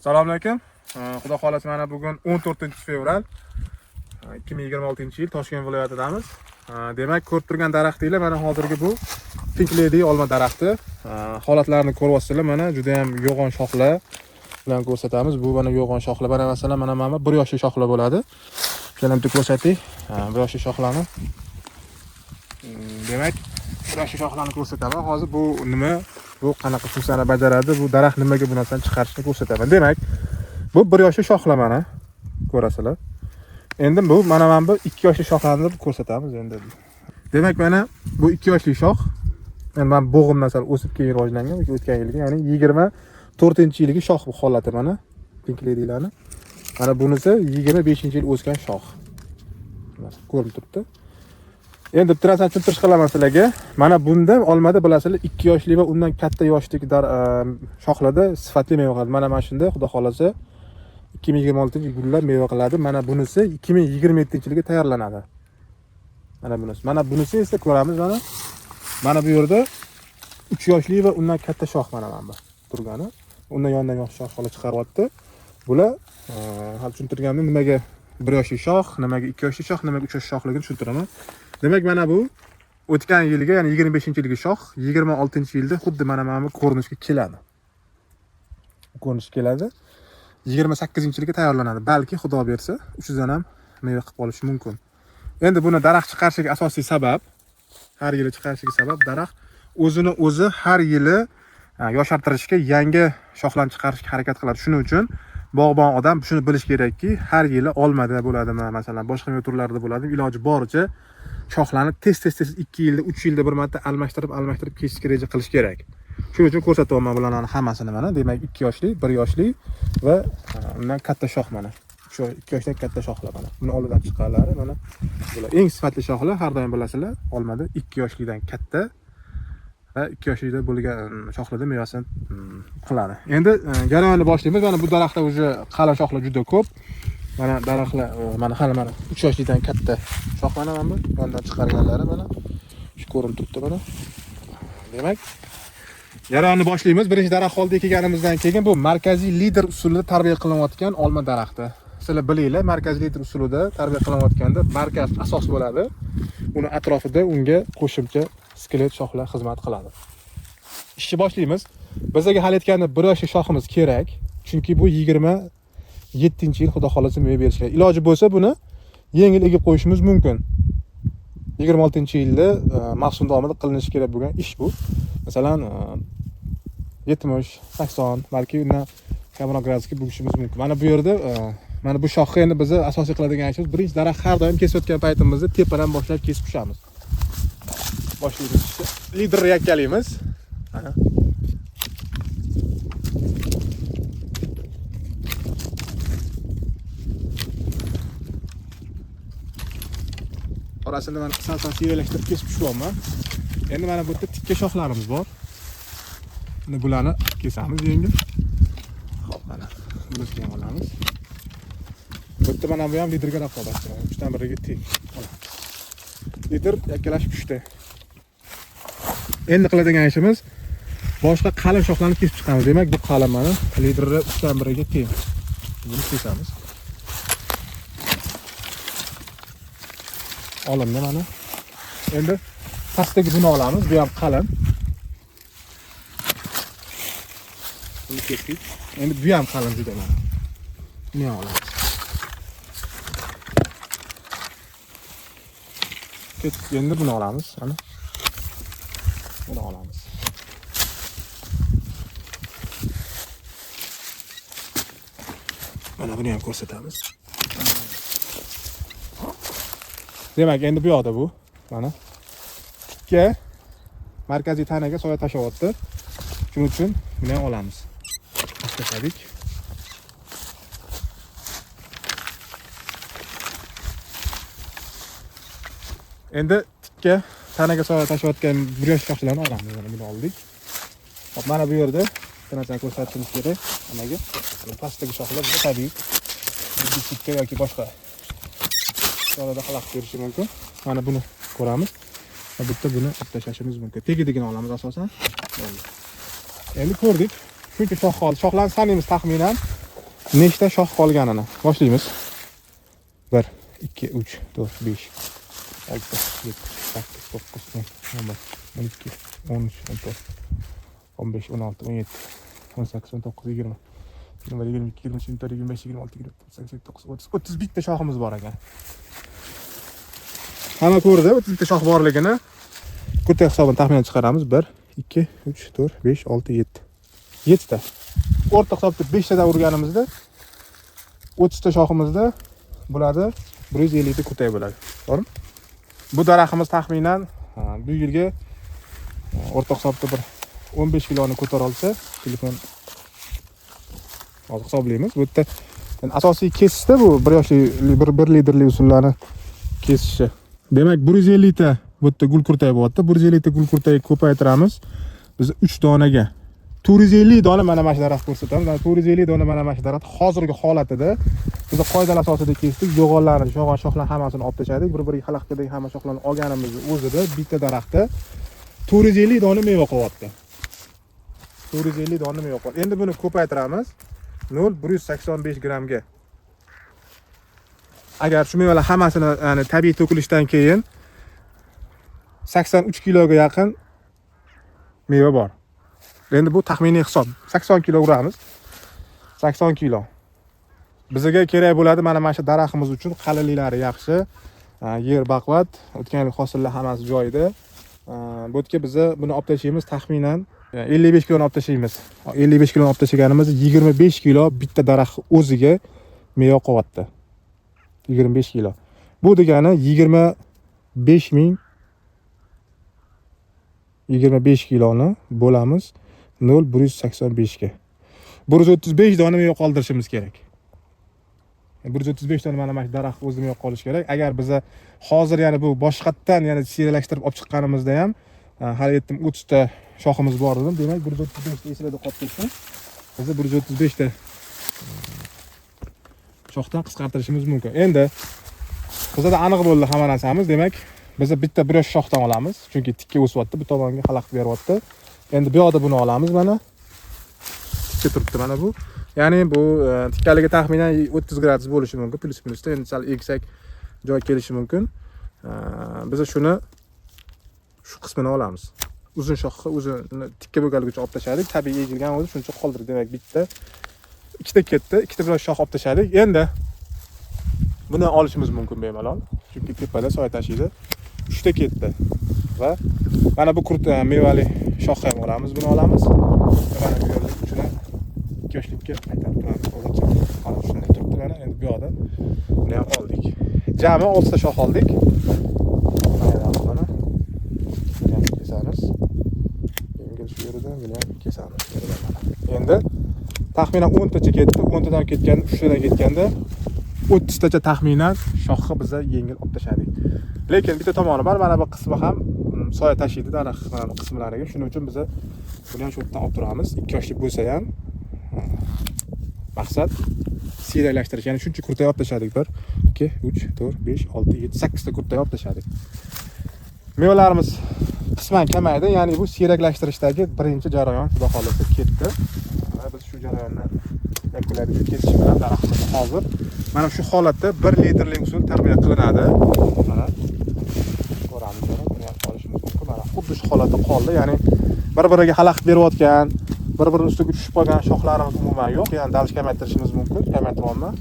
Assalomu alaykum. Xudo xohlasa mana bugun 14 fevral 2026-yil Toshkent viloyatidamiz. Demak, ko'rib turgan daraxtinglar mana hozirgi bu Pink Lady olma daraxti. Holatlarini ko'ryapsizlar, mana juda ham yo'g'on shoxlar bilan ko'rsatamiz. Bu mana yo'g'on shoxlar. Mana masalan, mana bu 1 yoshli shoxlar bo'ladi. Shularni bitta ko'rsatdik. 1 yoshli shoxlarni. Demak, 1 yoshli shoxlarni ko'rsataman. Hozir bu nima? Bu qanaqa funksiyani bajaradi? Bu daraxt nimaga bu narsani chiqarishni ko'rsataman. Demak, bu 1 yoshli shoxlar mana ko'rasizlar. Endi bu mana bu 2 yoshli shoxlarni ko'rsatamiz endi. Demak, mana bu 2 yoshli shox. Endi mana bo'g'imdan sal o'sib keyin rivojlangan, o'tgan yilgi, ya'ni 24-yilgi shox bu holati mana Pink Lady'larni. Mana bunisi 25-yil o'sgan shox. Ko'rinib turibdi. Endi bitta narsani tushuntirish qilaman sizlarga. Mana bunda olmada bilasizlar 2 yoshli va undan katta yoshdagi shoxlarda sifatli meva qiladi. Mana shunda Xudo xolasa 2026-yil gullab meva qiladi. Mana bunisi 2027-yilga tayyorlanadi. Mana bunisi. Mana bunisi esa ko'ramiz mana. Mana bu yerda 3 yoshli va undan katta shox mana bu turgani. Undan yondan yosh shoxlar chiqaryapti. Bular hali tushuntirganimda nimaga 1 yoshli shox, nimaga 2 yoshli shox, nimaga 3 yoshli shoxligini tushuntiraman. Demak, mana bu o'tgan yilgi, ya'ni 25-yilgi shox 26-yilda xuddi mana bu ko'rinishga keladi. Ko'rinishga keladi. 28-yilga tayyorlanadi. Balki Xudo bersa, 300dan ham meva qilib olishi mumkin. Endi buni daraxt chiqarishiga asosiy sabab, har yili chiqarishiga sabab daraxt o'zini o'zi har yili yoshartirishga, yangi shoxlarni chiqarishga harakat qiladi. Shuning uchun bog'bon odam shuni bilish kerakki, har yili olmada bo'ladimi, masalan, boshqa meva turlarida bo'ladimi, iloji boricha shoxlarni tez-tez 2 yilda, 3 yilda bir marta almashtirib kesishga reja qilish kerak. Shuning uchun ko'rsatyapman bularni hammasini mana. Demak, 2 yoshli, 1 yoshli va undan katta shox mana. 2 yoshdan katta shoxlar mana. Buni oldidan chiqqanlari mana bular eng sifatli shoxlar, har doim bilasizlar, olmada 2 yoshlidan katta va 2 yoshlikda bo'lgan shoxlarda mevasini qiladi. Endi jarayonni boshlaymiz. Mana bu daraxtda уже qalin shoxlar juda ko'p. Mana daraxtlar, mana hali mana 3 yoshlikdan katta shox mana bu yondan chiqarganlari mana shu ko'rinib turibdi mana. Demak, jarayonni boshlaymiz. Birinchi daraxt oldiga kelganimizdan keyin bu markaziy lider usulida tarbiya qilinayotgan olma daraxti. Sizlar bilinglar, markaziy lider usulida tarbiya qilinayotganda markaz asos bo'ladi. Uni atrofida unga qo'shimcha skelet shoxlar xizmat qiladi. Ishni boshlaymiz. Bizga hali aytganda 1 yoshli shoximiz kerak, chunki bu 27-yil Xudo xolasa meva berishi kerak. Iloji bo'lsa buni yengil egib qo'yishimiz mumkin. 26-yilda mavsum davomida qilinishi kerak bo'lgan ish bu. Masalan, 70, 80, balki undan kamroq gradusga bugishimiz mumkin. Mana bu yerda mana bu shoxni endi biz asosiy qiladigan ishimiz birinchi daraxt har doim kesayotgan paytimizda tepadan boshlab kesib tushamiz. Boshlaymiz ishni. Lider yakkalaymiz. Mana. Orasini mana sal-sal siyralashtirib kesib tushyapman. Endi mana bu yerda tikka shoxlarimiz bor. Endi bularni kesamiz yengil. Xo'p, mana bunisini ham olamiz. Bu yerda mana bu ham liderga raqobatchi. 3dan 1ga teng. Lider yakkalashib tushdi. Endi qiladigan ishimiz boshqa qalin shoxlarni kesib chiqamiz. Demak, bu qalin mana liderni 3dan 1ga teng. Buni kesamiz. Olindi mana. Endi pastdagi buni olamiz. Bu ham qalin. Buni kesdik. Endi bu ham qalin juda mana. Buni ham olamiz. Ketdik, endi buni olamiz. Mana. Buni olamiz. Mana buni ham ko'rsatamiz. Demak, endi bu yoqda bu mana tikka markaziy tanaga soya tashlayapti. Shuning uchun buni ham olamiz. Tashladik. Endi tikka tanaga soya tashlayotgan bir yosh shoxlarni olamiz. Mana buni oldik. Hop, mana bu yerda bitta narsani ko'rsatishimiz kerak. Nimaga? Pastdagi shoxlar bu tabiiy tikka yoki boshqa shoxlarda xalaqit berishi mumkin. Mana buni ko'ramiz. Va bitta buni olib tashlashimiz mumkin. Tegidagini olamiz asosan. Endi ko'rdik. Shuncha shox qoldi. Shoxlarni sanaymiz taxminan. Nechta shox qolganini. Boshlaymiz. 1 2 3 4 5 6 7 8 9 10 11 12 13 14 15 16 17 18 19 20 21 22 23 24 25 26 27 28 29 30 31 ta shoximiz bor ekan. Hamma ko'rdi 31 ta shox borligini. Kurtak hisobini taxminan chiqaramiz. 1 2 3 4 5 6 7. 7 ta. O'rta hisobda 5 tadan urganimizda 30 ta shoximizda bo'ladi 150 ta kurtak bo'ladi. To'g'rimi? Bu daraxtimiz taxminan bu yilgi o'rta hisobda bir 15 kiloni ko'tara olsa, telefon hozir hisoblaymiz. Bu yerda yani asosiy kesishda bu bir yoshli bir litrli usullarni kesishi. Demak, 150 ta bu yerda gul kurtak bo'lyapti. 150 ta gul kurtakni ko'paytiramiz. Biz 3 donaga 450 dona mana shu daraxt ko'rsatamiz. Mana 450 dona mana shu daraxt hozirgi holatida biz qoidalar asosida kesdik. Yo'g'onlarni, sho'g'on shoxlar hammasini olib tashladik. Bir-biriga xalaqitdagi hamma shoxlarni olganimizni o'zida bitta daraxtda 450 dona meva qolyapti. 450 dona meva qolyapti. Endi buni ko'paytiramiz 0.185 grammga. Agar shu mevalar hammasini, ya'ni tabiiy to'kilishdan keyin 83 kiloga yaqin meva bor. Endi bu taxminiy hisob. 80 kilo uramiz. 80 kilo. Bizga kerak bo'ladi mana shu daraxtimiz uchun qalinliklari yaxshi, yer baquvvat, o'tgan yil hosillar hammasi joyida. Bu yerga biza buni olib tashlaymiz taxminan 55 kiloni olib tashlaymiz. 55 kiloni olib tashlaganimizda 25 kilo bitta daraxt o'ziga meva qolyapti. 25 kilo. Bu degani 25 ming 25 kiloni bo'lamiz 0.185 ga. 135 dona meva qoldirishimiz kerak. 135 dona mana shu daraxt o'zi meva qolishi kerak. Agar biza hozir yana bu boshqatdan yana siyraklashtirib olib chiqqanimizda ham, hali aytdim 30 ta shoximiz bor dedim. Demak 135 ta eslarda qolib ketsin. Biz 135 ta shoxdan qisqartirishimiz mumkin. Endi bizda aniq bo'ldi hamma narsamiz. Demak, biz bitta bir yosh shoxdan olamiz, chunki tikka o'syapti, bu tomonga xalaqit beryapti. Endi bu yoqda buni olamiz mana. Tikka turibdi mana bu. Ya'ni bu tikkaligi taxminan 30 gradus bo'lishi mumkin, plyus minusda. Endi sal egsak joy kelishi mumkin. Biz shuni shu qismini olamiz. Uzun shoxni o'zini tikka bo'lganligicha olib tashladik. Tabiiy egilgan o'zi shuncha qoldirdik. Demak, bitta, ikkita ketdi, ikkita bir shox olib tashladik. Endi buni olishimiz mumkin bemalol, chunki tepada soya tashiydi. 3 ta ketdi. Va mana bu kurt mevali shoxni ham olamiz, buni olamiz. Va mana bu yerda uchini 2 yoshlikka qaytarib turamiz. Hozircha hali shunday turibdi mana. Endi bu yoqda buni ham oldik. Jami 6 ta shox oldik. Mana buni ham kesamiz. Yengil shu yeridan buni ham kesamiz. Shu yeridan mana. Endi taxminan 10 tacha ketdi. 10 tadan ketganda, 3 tadan ketganda 30 tacha taxminan shoxni biza yengil olib tashladik. Lekin bitta tomoni bor, mana bu qismi ham soya tashiydi daraxt mana bu qismlariga. Shuning uchun biza buni ham shu yerdan olib turamiz. 2 yoshli bo'lsa ham maqsad siyraklashtirish. Ya'ni shuncha kurtak olib tashladik. 1 2 3 4 5 6 7 8 ta kurtak olib tashladik. Mevalarimiz qisman kamaydi. Ya'ni bu siyraklashtirishdagi birinchi jarayon xudo xohlasa ketdi. Va biz shu jarayonni yakunladik. Shu kesish bilan daraxtimizni hozir mana shu holatda 1 litrli usul tarbiya qilinadi. Mana ko'ramiz, mana buni ham olishimiz mumkin. Mana xuddi shu holatda qoldi. Ya'ni bir-biriga xalaqit berayotgan, bir-birini ustiga tushib qolgan shoxlarimiz umuman yo'q. Ya'ni dalish kamaytirishimiz mumkin. Kamaytiryapman.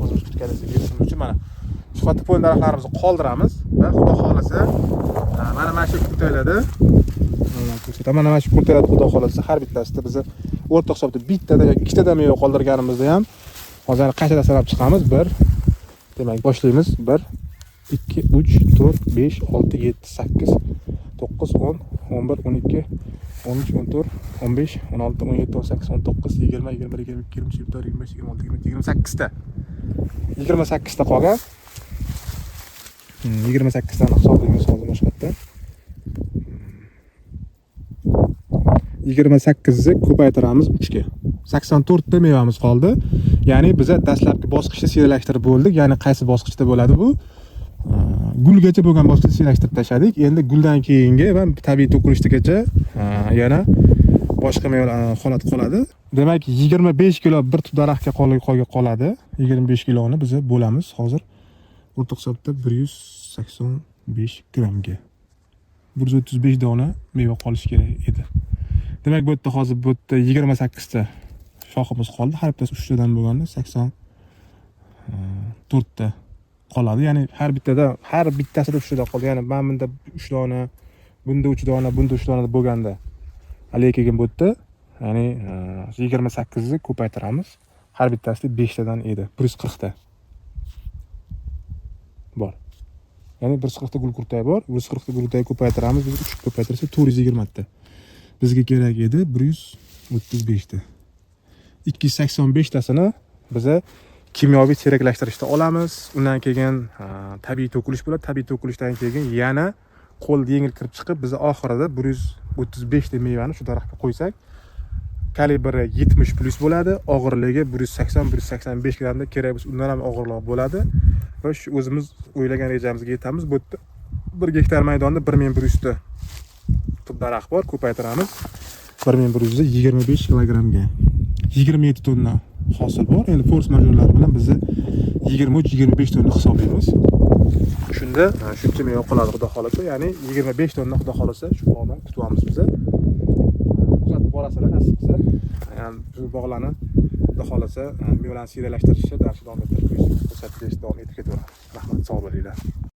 O'zimiz kutganimizga berishimiz uchun mana sifatli po'l daraxtlarimizni qoldiramiz va xudo xohlasa mana shu kurtaklarda ko'rsataman. Mana shu kurtaklarda xudo xohlasa har bittasida bizni o'rta hisobda bittada yoki ikkitadan meva qoldirganimizda ham hozir yana qaytadan sanab chiqamiz. 1 demak boshlaymiz. 1 2 3 4 5 6 7 8 9 10 11 12 13 14 15 16 17 18 19 20 21 22 23 24 25 26 27 28 ta. 28 ta qolgan. 28 tani hisoblaymiz hozir boshqatdan. 28 ni ko'paytiramiz 3 ga. 84 ta mevamiz qoldi. Ya'ni biza dastlabki bosqichda siyraklashtirib bo'ldik. Ya'ni qaysi bosqichda bo'ladi bu? Gulgacha bo'lgan bosqichda siyraklashtirib tashladik. Endi guldan keyingi va tabiiy to'kilishgacha yana Boshqa mevalar holat qoladi. Demak, 25 kilo bir tup daraxtga qoladi. 25 kiloni biz bo'lamiz hozir. O'rta hisobda 185 grammga. 135 dona meva qolishi kerak edi. Demak, bu yerda hozir bu yerda 28 ta shoximiz qoldi. Har bittasi 3 tadan bo'lganda 84 ta qoladi. Ya'ni har bittada, har bittasida 3 tadan qoldi. Ya'ni mana bunda 3 dona, bunda 3 dona, bunda 3 dona bo'lganda. Haligi keyin bu yerda, ya'ni 28 ni ko'paytiramiz. Har bittasida 5 tadan edi. 140 ta bor. Ya'ni 140 ta gul kurtak bor. 140 ta gul kurtak ko'paytiramiz. Biz 3 ko'paytirsak 420 ta. Bizga kerak edi 135 ta. 285 tasini biza kimyoviy siyraklashtirishda olamiz. Undan keyin tabiiy to'kilish bo'ladi. Tabiiy to'kilishdan keyin yana qo'lda yengil kirib chiqib, biz oxirida 135 ta mevani shu daraxtga qo'ysak, kalibri 70 plus bo'ladi, og'irligi 180-185 grammda, kerak bo'lsa undan ham og'irroq bo'ladi va shu o'zimiz o'ylagan rejamizga yetamiz. Bu yerda 1 gektar maydonda 1100 ta tub daraxt bor, ko'paytiramiz. 1125 kilogrammga 27 tonna hosil bor. Endi форс-мажор lar bilan bizni 23-25 tonna hisoblaymiz. Shunda shuncha meva qoladi, xudo xohlasa. Ya'ni 25 tonna, xudo xohlasa, shu bog'dan kutyapmiz biz. Kuzatib borasizlar, nasib qilsa. Ya'ni bu bog'larni, xudo xohlasa, mevalarni siyraklashtirishni darsni davom ettirib, ko'rsatib davom etib ketaveramiz. Rahmat, sog' bo'linglar.